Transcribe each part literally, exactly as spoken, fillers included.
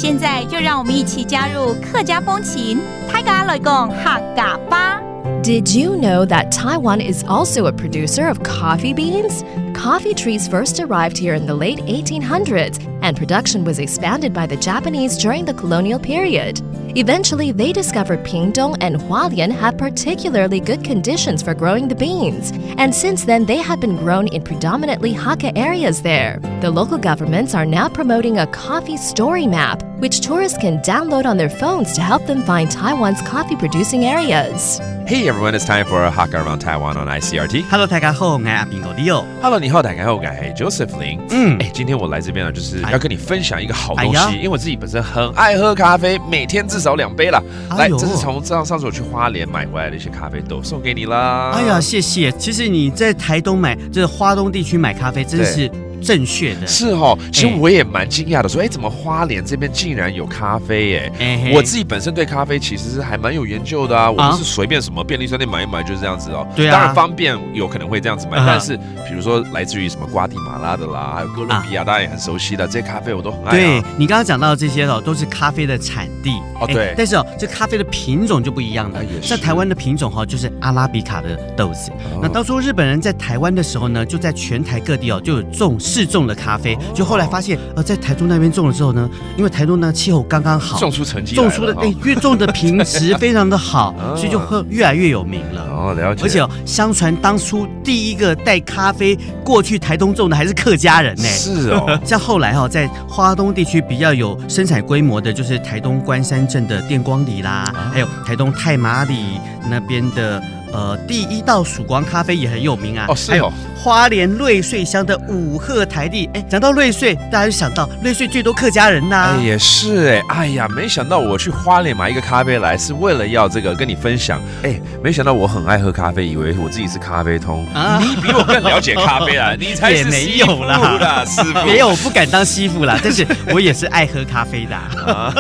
现在就让我们一起加入客家风情，大家来讲客家吧。 Did you know that Taiwan is also a producer of coffee beans? Coffee trees first arrived here in the late eighteen hundreds, and production was expanded by the Japanese during the colonial period. Eventually, they discovered Pingtung and Hualien have particularly good conditions for growing the beans, and since then they have been grown in predominantly Hakka areas there. The local governments are now promoting a coffee story map, which tourists can download on their phones to help them find Taiwan's coffee producing areas. Hey everyone, it's time for Hakka Around Taiwan on I C R T. Hello，大家好，我是阿兵哥 Leo。 Hello，你好，大家好，我是 Joseph 林。嗯哎，今天我来这边呢，就是要跟你分享一个好东西，哎呀因为我自己本身很爱喝咖啡，每天至少两杯啦。来，哎呦这是从上上次我去花莲买回来的一些咖啡豆，送给你啦。哎呀，谢谢。其实你在台东买，就是花东地区买咖啡，真的是正确的。是哦，其实哎我也蛮惊讶的，说，哎，怎么花莲这边竟然有咖啡耶？哎嘿我自己本身对咖啡其实是还蛮有研究的啊，我啊不是随便什么便利商店买一买就这样子哦。对啊当然方便有可能会这样子买，啊哈但是比如说来自于什么瓜地马拉的啦，还有哥伦比亚，大家也很熟悉的这些咖啡，我都很爱对啊。你刚刚讲到这些哦，都是咖啡的产地。哦对哎但是哦，这咖啡的品种就不一样了。啊也是像台湾的品种哈，就是阿拉比卡的豆子。哦那当初日本人在台湾的时候呢，就在全台各地哦，就有种试种的咖啡。就后来发现，呃，在台中那边种了之后呢，因为台中那气候刚刚好，种出成绩来了哈种出的哎，越种的品质非常的好，啊所以就会越来越有名了。哦，了解。而且哦，相传当初第一个带咖啡过去台东种的还是客家人呢。是哦，像后来哈、在花东地区比较有生产规模的，就是台东关山镇的电光里啦，还有台东太麻里那边的。呃，第一道曙光咖啡也很有名啊，哦是哦还有花莲瑞穗乡的五鹤台地。哎，讲到瑞穗，大家就想到瑞穗最多客家人呐、哎，也是哎，哎呀，没想到我去花莲买一个咖啡来，是为了要这个跟你分享。哎，没想到我很爱喝咖啡，以为我自己是咖啡通。啊你比我更了解咖啡啊，你才是也没有啦师傅啦，师傅。没有，我不敢当师傅啦，但是我也是爱喝咖啡的啊、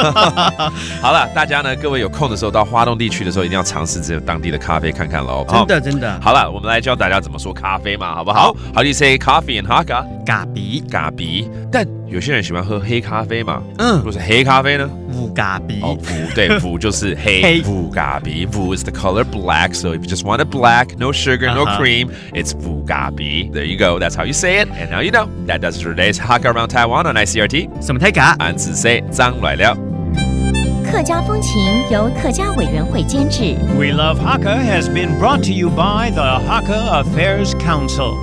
好了，大家呢，各位有空的时候到花东地区的时候，一定要尝试这个当地的咖啡看看喽。真的真的。好了，我们来教大家怎么说咖啡嘛，好不好？How do you say coffee in Hakka？咖啡，咖啡。但有些人喜欢喝黑咖啡嘛，嗯如果是黑咖啡呢？乌咖啡。哦，乌，对，乌就是黑，黑乌咖啡。Wu is the color black, so if you just want it black, no sugar, no Uh-huh. cream, it's 乌咖啡。There you go. That's how you say it. And now you know. That does it for today's Hakka Around Taiwan on I C R T. 什么泰嘎？俺是谁张来了。客家风情由客家委员会监制。 We Love Hakka has been brought to you by the Hakka Affairs Council.